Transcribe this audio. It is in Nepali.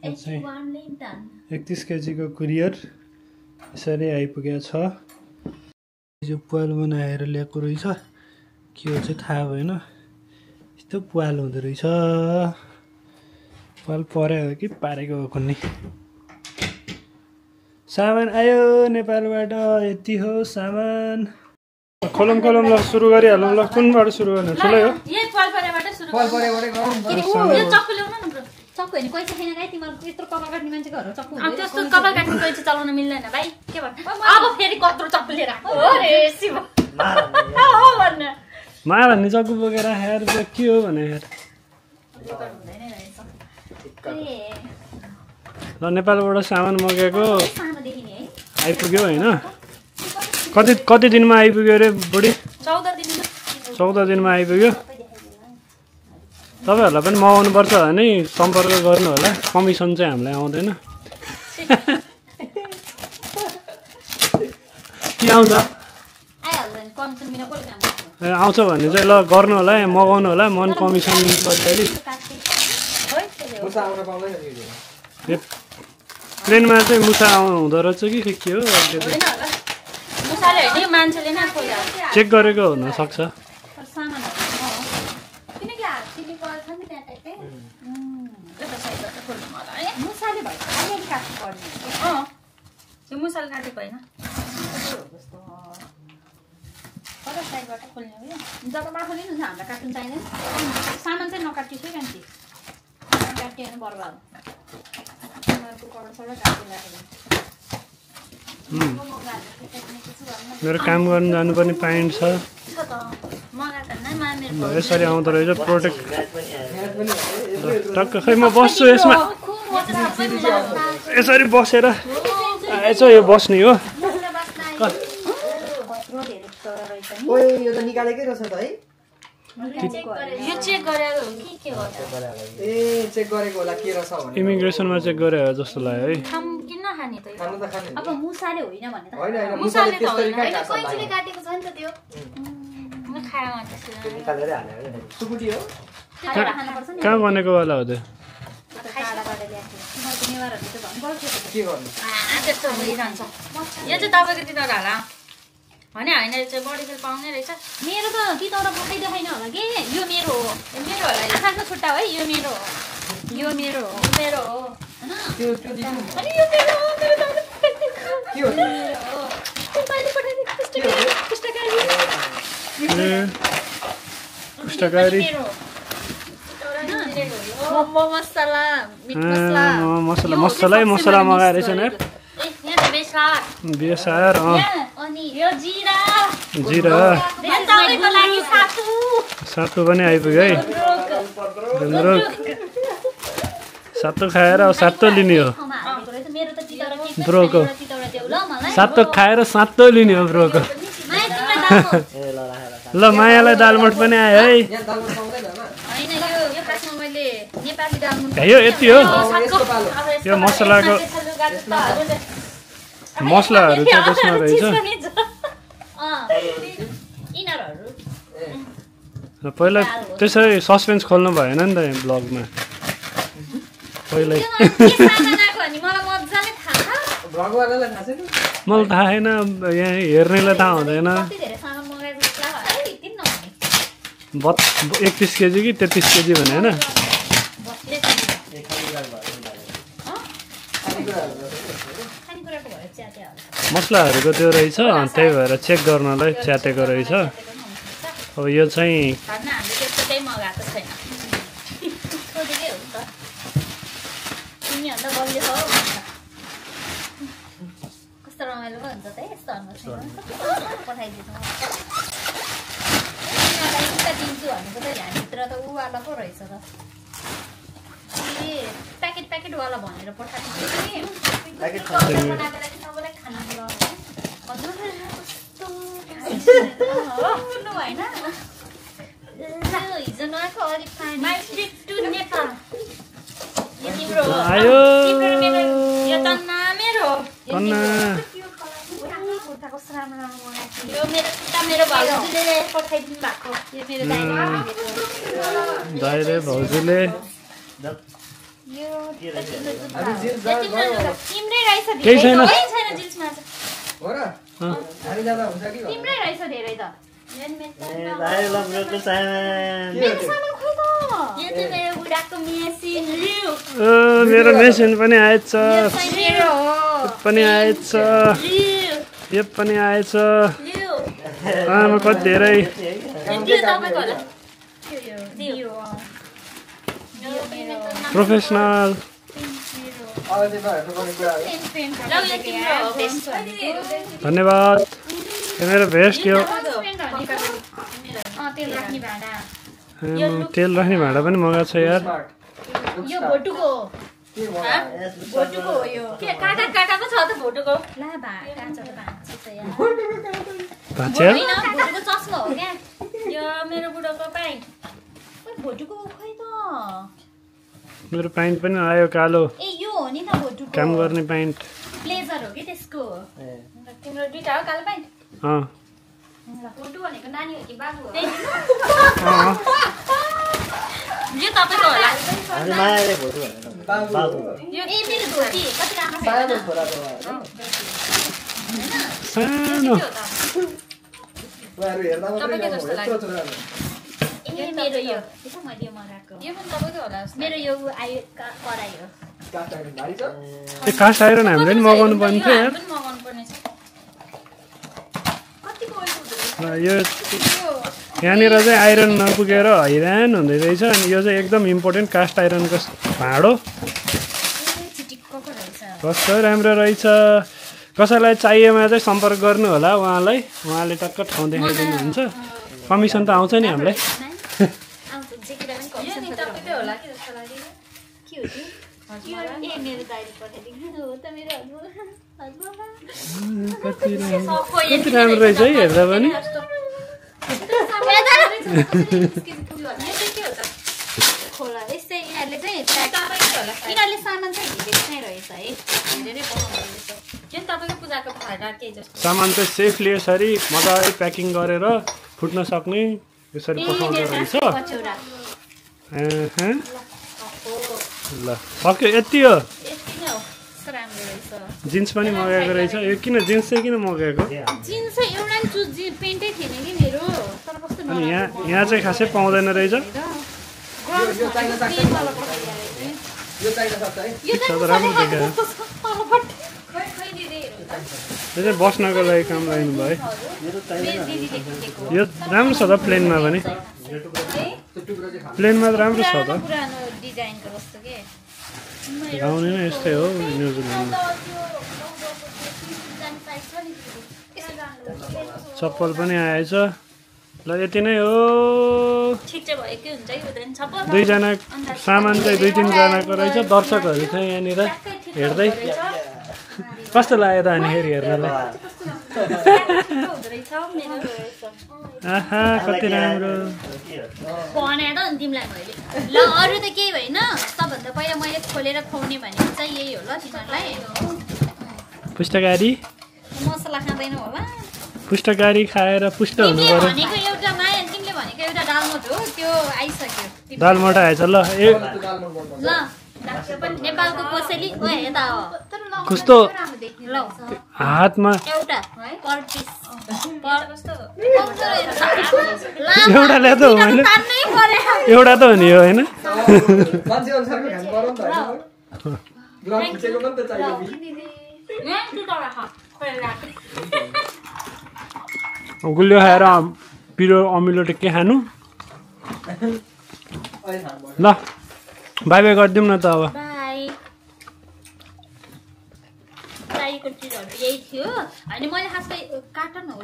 31 केजीको कुरियर यसरी आइपुगेको छ। यो प्वाल बनाएर ल्याएको रहेछ, के हो चाहिँ थाहा भएन। यस्तो प्वाल हुँदो रहेछ। प्वाल परेको कि पारेको हो कुन्नी। सामान आयो नेपालबाट, यति हो सामान। खोलौँ खोलौँ ल, सुरु गरिहालौँ ल। कुनबाट सुरु गर्ने? ठुलै हो? यही प्वाल परेबाट सुरु गरौँ। यो चक्कु ल्याउन न ब्रो। चक्कु हैन, कैसे छैन गाई, तिम्रो यत्रो कपाल काट्ने मान्छेको घर चक्कु हुन्छ। त्यस्तो कपाल काट्ने कैसे चलाउन मिल्दैन भाइ। के भन्छ? अब फेरि कत्रो चक्कु लिएर आको हो रे शिव। हो भन्न। मार भन्ने चक्कु बोकेर यार के हो भने यार। ल नेपालबाट सामान मगाएको आइपुग्यो हैन? कति दिनमा आइपुग्यो अरे बुढी? 14 दिनमा आइपुग्यो। तपाईहरुलाई पनि मगाउनु पर्छ भने सम्पर्क गर्नु होला। कमिसन चाहिँ हामीलाई आउँदैन। के आउँछ? आउँछ भने चाहिँ ल गर्नु होला, मगाउनु होला। मन कमिसन गर्दाखेरि प्लेनमा चाहिँ मुसा हुँदो रहेछ कि के हो? चेक गरेको हुन सक्छ। मुसाले काटेको होइन, साइडबाट खोल्ने हो। यो जताबाट खोल्ने हुन्छ, हामीलाई काट्नु चाहिँदैन। सामान चाहिँ नकाटियोस् है कान्ति, काटियो भने बर्बाद। मेरो काम गर्नु जानुपर्ने प्यान्ट छ। यसरी आउँदो रहेछ प्रोटेक्ट। टक्क खै म बस्छु यसमा। यसरी बसेर आएछ, यो बस्ने हो। यो त निकालेकै रहेछ त है। यो चेक गरेको हो कि के हो? ए चेक गरेको होला के रहेछ भने। इमिग्रेसनमा चेक गरे हो जस्तो लाग्यो है। खाम किन खाने त? खानु त खाने। अब मुसाले होइन भने त हैन हैन, मुसाले त्यस्तै काट्छ। कैचीले काटेको छ नि त त्यो। म खाएँ त्यसले निकालेर हाल्यो है। सुकुटी हो। खाएर खानु पर्छ नि। कहाँ बनेको वाला हो त्यो? काडाबाट ल्याएको। मैले नेवारहरुले त भन्नु पर्छ के गर्नु? त्यस्तो भइरहन्छ। यो चाहिँ तपाईको तिनीहरु होला भने हैन, यो चाहिँ बडी सेल पाउने रहेछ। मेरो त तिनीहरु पकाइ देखाइन होला के। यो मेरो हो, यो मेरो होला। आफ्नो छुट्टा है, यो मेरो हो, यो मेरो हो, मेरो हो हैन। त्यो दिनु। अनि यो मेरो हो, मेरो त के हो? तपाईले पठाइदिनु पुस्तकालय। पुस्तकालय मसला, मिट मसला, मसला मगाएर छ नि। यहाँ बेसार, बेसार अनि यो जिरा, तपाईँको लागि सातु पनि आइपुग्यो है। गुन्द्रुक सातु खाएर सातो लिने हो ब्रोको। सातो खाएर सातो लिने हो ब्रोको। ल मायालाई दालमोट पनि आयो है। यो यति हो। यो मसलाको मसलाहरू चाहिँ त्यसमा रहेछ। पहिला त्यसरी सस्पेन्स खोल्नु भएन नि त ब्लगमा। पहिल्यै मलाई थाहा छैन, यहाँ हेर्नेलाई थाहा हुँदैन। 31 केजी कि 33 केजी भने होइन। मसलाहरूको त्यो रहेछ, त्यही भएर चेक गर्नलाई च्यातेको रहेछ। अब यो चाहिँ कस्तो रमाइलो पो हुन्छ त यस्तो दिन्छु भनेको त यहाँभित्र त उवाला पो रहेछ त। प्याकेटवाला भनेर पठाइदिन्छु हिजो नआएको अलिक आयो दाइले भाउजूले तिम्रै रहेछ केही छैन जिन्समा हो र हामी जाँदा हुन्छ कि तिम्रै रहेछ धेरै त मेरो मेसिन पनि आएछ पनि आएछ यो पनि आएछ आमा कति धेरै प्रोफेसनल धन्यवाद यो मेरो भेस्ट यो तेल राख्ने भाँडा पनि मगाएको छ यार यो भोटुको हो यो के काटा काटाको छ त भोटुको ला भाँच्यो भोटुको चस्मा हो क्या यो मेरो बुढोको प्यान्ट भोटुको खै त मेरो प्यान्ट पनि आयो कालो ए यो हो नि त भोटुको काम गर्ने प्यान्ट ब्लेजर हो कि त्यसको तिम्रो दुईटा हो कालो प्यान्ट भोटु भनेको नानी हो कि बाबु हो यो तपाईको होला हामी मायाले भोटु भनेर बाबु यो ए मेरो धोती कति राम्रो छ सानो छोराको सानो उहाँहरू हेर्दा मात्रै यत्रो छोराहरू ए मेरो यो त्यसो मैले यो मगाएको यो पनि तपाईको होला मेरो यो आयो कराई हो काठहरू भारी छ त्यो कास्ट आइरन हामीले पनि मगाउनु पर्ने थियो यार पनि मगाउनु पर्ने छ कतिको ओइल हुँदो यो यहाँनिर चाहिँ आइरन नपुगेर हैरान हुँदै रहेछ अनि यो चाहिँ एकदम इम्पोर्टेन्ट कास्ट आइरनको भाँडो कस्तो राम्रो रहेछ कसैलाई चाहिएमा चाहिँ सम्पर्क गर्नु होला उहाँलाई उहाँले टक्क ठाउँ देखाइदिनुहुन्छ कमिसन त आउँछ नि हामीलाई कति राम्रो रहेछ है हेर्दा पनि खोला यस्तै यिनीहरूले चाहिँ यिनीहरूले सामान चाहिँ हिँडेको नै रहेछ है धेरै तपाईँको पूजाको भाडा केही जस्तो सामान चाहिँ सेफली यसरी मजाले प्याकिङ गरेर फुट्न सक्ने यसरी पठाउँदो रहेछ ल सक्यो यति हो जिन्स पनि मगाएको रहेछ यो किन जिन्स चाहिँ किन मगाएको जिन्स चाहिँ एउटा पेन्टै थिएन कि मेरो तर कस्तो अनि यहाँ चाहिँ खासै पाउँदैन रहेछ राम्रो देखायो यो चाहिँ बस्नको लागि काम लाग्नु भयो यो राम्रो छ त प्लेनमा पनि प्लेनमा त राम्रो छ त गाउने नै यस्तै हो न्युजिल्यान्डमा चप्पल पनि आएछ ल यति नै हो दुईजना सामान चाहिँ 2-3जनाको रहेछ दर्शकहरू चाहिँ यहाँनिर हेर्दै कस्तो लाग्यो त अनि फेरि हेर्नलाई आहा कति राम्रो भने त नि तिमीलाई मैले ल अरू त केही भएन सबभन्दा पहिला मैले खोलेर खुवाउने भनेको चाहिँ यही हो ल तिमीहरूलाई पुष्टकारी मसला खाँदैन होला पुष्टकारी खाएर पुष्ट हुनु पर्यो भनेको एउटा माया तिमीले भनेको एउटा दालमोट हो त्यो आइसक्यो दालमोट आएछ ल ल नेपालको कोसेली ओ यता हो कस्तो ल हातमा एउटा पर पिस एउटा ल्याए त हो होइन एउटा त हो नि यो होइन मान्छे अनुसारको खानु पर्यो नि त ग्राम खिचेको पनि त चाहियो गुलियो खाएर पिरो अमिलो टिक्के खानु ल बाई बाई गरिदिउँ न त अब चाहिएको चिजहरू यही थियो अनि मैले खासै कार्टन हो